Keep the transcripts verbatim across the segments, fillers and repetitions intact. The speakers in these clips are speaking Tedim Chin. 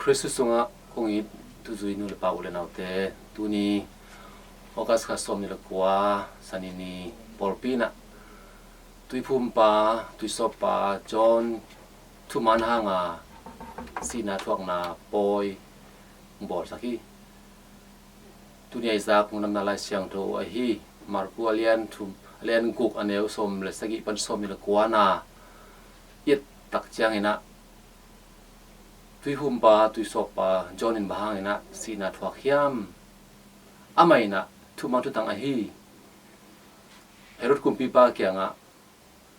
Khrih sungah kong it tuzui nu le pa, u le naute, tuni August kha sawm ni le kua, Sani ni, pawlpi in ah Tuiphumpa, Tuisawppa John thuman hanga sihna thuakna pawi hong bawlsak hi. Tuni a i zak Lungdamna Lai Siangtho ahi Marku a lian thum, a lian guk, a neu sawm le sagih pan sawm ni le kuana i et tak ciangin ah, Tuiphumpa, Tuisawppa John in bang hangin ah sihna thuak hiam? Amah in ah thuman thutang ahi Herod kumpipa kiangah,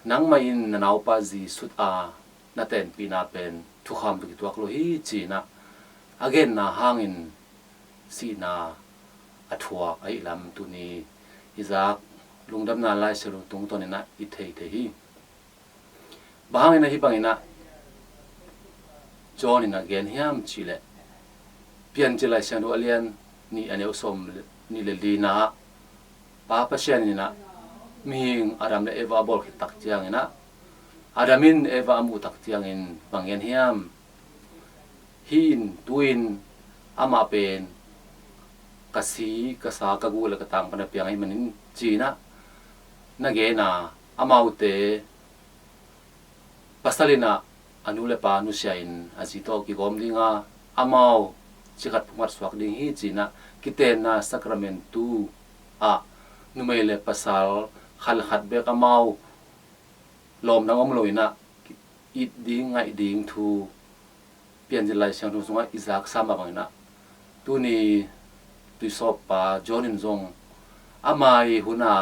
"Nangmah in na naupa zi sut a, na tenpihna pen thukham tawh kituak lo hi," ci-in ah a genna hangin sihna a thuak ahih lam tuni i zak Lungdamna Lai Siangtho tungtawn in ah i thei thei hi. Bang hangin ah hih bangin ah John in ah gen hiam cih leh, Piancil Lai Siangtho a lian nih, a neu sawm ni le lina ah, Pa Pasian in ah mihing Adam le Eva a bawl khit tak ciangin ah, Adam in Eva a muh tak ciangin bang gen hiam? "Hih in, tu-in amah pen ka si, ka sa, ka gu le ka tang pan a piang ahih manin," ci-in ah na gen a, amaute, pasal in ah a nu le pa nusia in a zi tawh kigawm ding a, amau cikhat phungmat suak ding hi, ci-in ah kitenna sakramentu ah numei le pasal khat le khat bek amau lawm dang om lo in ah it ding, ngaih ding thu Piancil Lai Siangtho sungah i zaksa mah bangin ah, tuni Tuisawppa John in zong ama ii hun a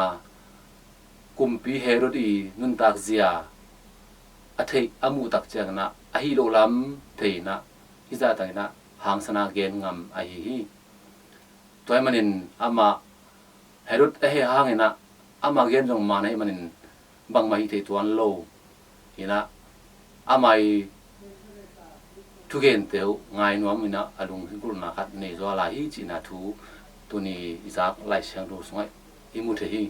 kumpi Herod ii nuntak zia a theih, a muh tak ciangin ah, ahi lo lam thei in ah, hih zah tangin ah hangsan a gen ngam ahi hi. Tua ahih manin amah, Herod a heh hangin ah, ama gen zong man ahih manin bangmah hih thei tuan lo in ah, ama ii thugente uh ngai nuam in ah a lunggulhna khat nei zaw lai hi cihna thu tuni i zak Lai Siangtho sungah i mu thei hi.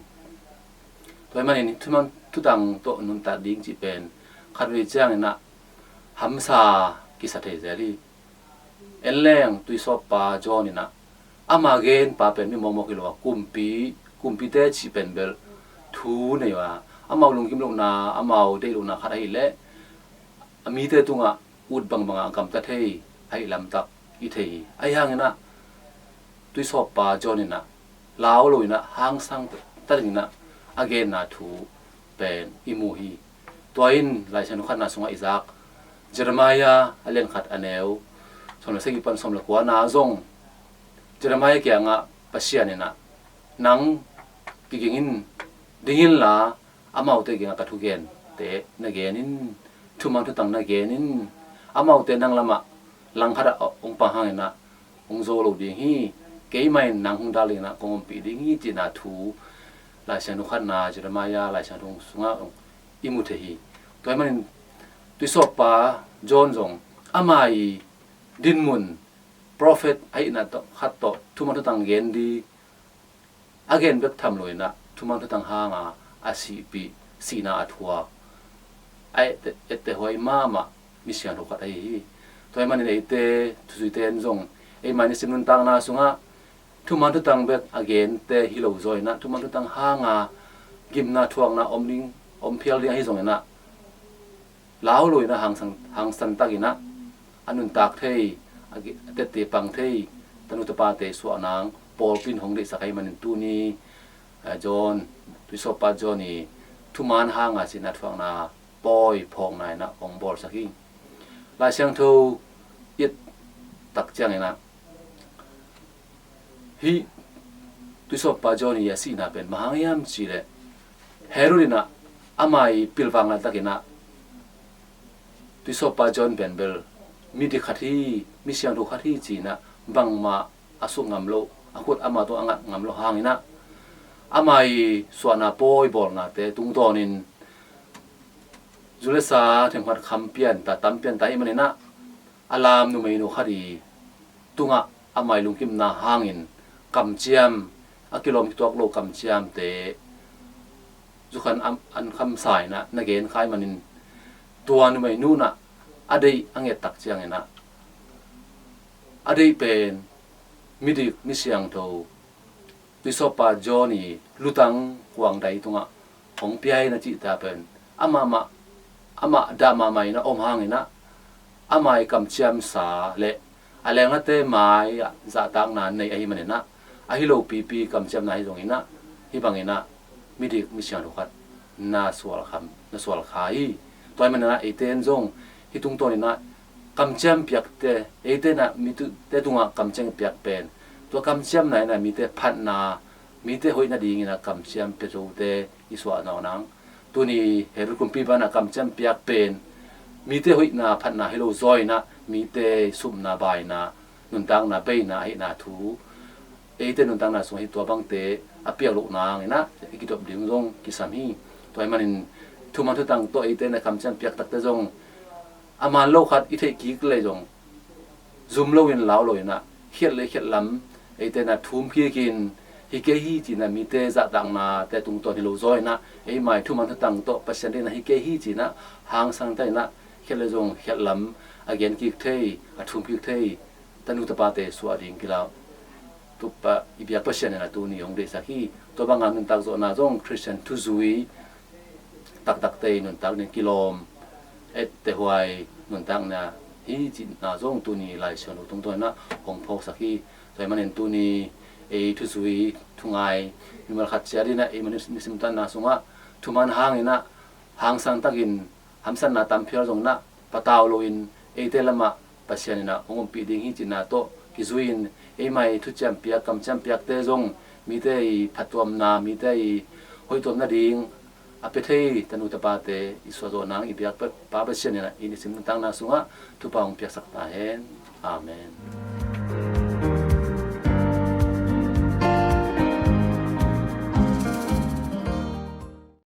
Tua ahih manin thuman thutang tawh nuntak ding cih pen khatvei ciangin ah hamsa kisa thei zel hi. En leng Tuisawppa John in ah ama genpa pen mi mawkmawk hi lo a, kumpi, kumpite cih pen bel thu nei a, amau lungkim lohna, amau deih lohna khat ahih leh a mite tungah ut bangbang a gamta thei ahih lamtak i thei hi. Ahi hangin ah Tuisawppa John in ah lau lo in ah hangsan tak in ah a genna thu pen i mu hi. Tua in Lai Siangtho khatna sungah i zak Jeremiah a lian khat, a neu sawm le sagih pan sawm le kuana zong, Jeremiah kiangah Pasian in ah, "Nang kiging in, ding inla, amaute kiangah ka thugente na gen in, thuman thutang na gen in, amaute nang lamah langkhat ah hong pang hangin ah hong zo lo ding hi. Keimah in nang hong dal in ah kong ompih ding hi," cihna thu Lai Siangtho khatna, Jeremiah Lai Siangtho sungah i mu thei hi. Tua ahih manin Tuisawppa John zong ama ii dinmun, prophet ahihna tawh, khat tawh thuman thutang gen ding a gen bek tham lo in ah, thuman thutang hanga a sihpih, sihna a thuak, a ette, ette huai mahmah mi siangtho khat ahi hi. Tua ahih manin eite thuzuite in zong eima nisim nuntakna sungah thuman thutang bek a gente hi lo zaw in ah, thuman thutang hanga gimna thuakna om ding, om phial ding ahi zongin ah, lau lo in ah hangsan, hangsan tak in ah a nuntak thei, a gi-, a tette pang thei tanu tapate suah nang pawlpi in hong deihsak ahih manin tuni, eh, John, Tuisawppa John ii thuman hanga sihna thuakna pawi phawkna in ah hong bawlsak hi. Lai Siangtho i et tak ciangin ah, hih Tuisawppa John ii a sihna pen bang hang hiam cih leh, Herod in ah ama ii pilvang laitak in ah, Tuisawppa John pen bel mi dik khat hi, mi siangtho khat hi ci-in ah bangmah a suk ngam loh, a khut ama tungah a ngat ngam loh hangin ah, ama ii suahna pawi bawlnate tungtawnin zu le sa themkhat kham pian ta, tam pian ta ahih manin ah, a lam numeinu khat ii tungah ama ii lungkimna hangin kamciam, a kilawm kituak lo kamciamte zukhan an, an khamsa in ah na gen kha ahih manin, tua numeinu in ah a deih a nget tak ciangin ah, a deih pen midik misiangtho Tuisawpa John i lutang kuangdai tungah hong pia hi na cihta pen amah mah, amah dah mahmah in a om hangin ah, amah i kamciamsa le a lenglate mai-ah zahtakna nei ahi manin ah, ahi lopipi kamciamna hi zongin ah, hih bangin ah midik misiangtho khat na sual kham, na sual kha hi. Tua ahih manin ah eite in zong hih tungtawnin ah kamciam piakte, eite in ah mite tungah kamciam piak pen, tua kamciamna in ah mite phatna, mite hoih nadingin ah kamciam pia zote i suah nawn nang. Tuni Herod kumpi banah kamciam piak pen mite hoihna phatna hi lo zaw in ah, mite supna baina, nuntakna beina ahihna thu, eite nuntakna sungah hih tua bangte a piak loh nangin ah i kidop ding zong kisam hi. Tua ahih manin thuman thutang tawh eite in ah kamciam piak takte zong a man lo khat i theih kik leh zong zum loin lau loin ah, khiat le khiat lam eite in ah thum kikin hi kei hi ci-in ah, mite zahtaknate tungtawn hi lo zaw in ah, eimai thuman thutang tawh Pasian deihna hi kei hi ci-in ah hangsan ta in ah, khiat le zong khiat lam a gen kik thei, a thum kik thei tanu tapate suah ding kilau. Tupa i biak Pasian in ah tuni hong deihsak hi. Tua banga nuntak zawhna zong Khristian thuzui taktakte i nuntak ding kilawm, etteh huai nuntakna hi cihna zong tuni Lai Siangtho tungtawn in ah hong phawksak hi. Tua ahih manin tuni ei thuzui thungai mimal khat ciat in ah, ei nisim tanna sungah thuman hangin ah hangsan takin hamsatna tam phial zongin ah patau loin eite lamah Pasian in ah hong ompih ding hi cihna tawh kizui-in, eimai thuciam piak, kamciam piakte zong mite i phattuamna, mite i hoihtuam nading a pia thei tanu tapate i suah zawh nang i biak Pa, Pa Pasian in ah i nisim nuntakna sungah thupha hong piaksak ta hen. Amen.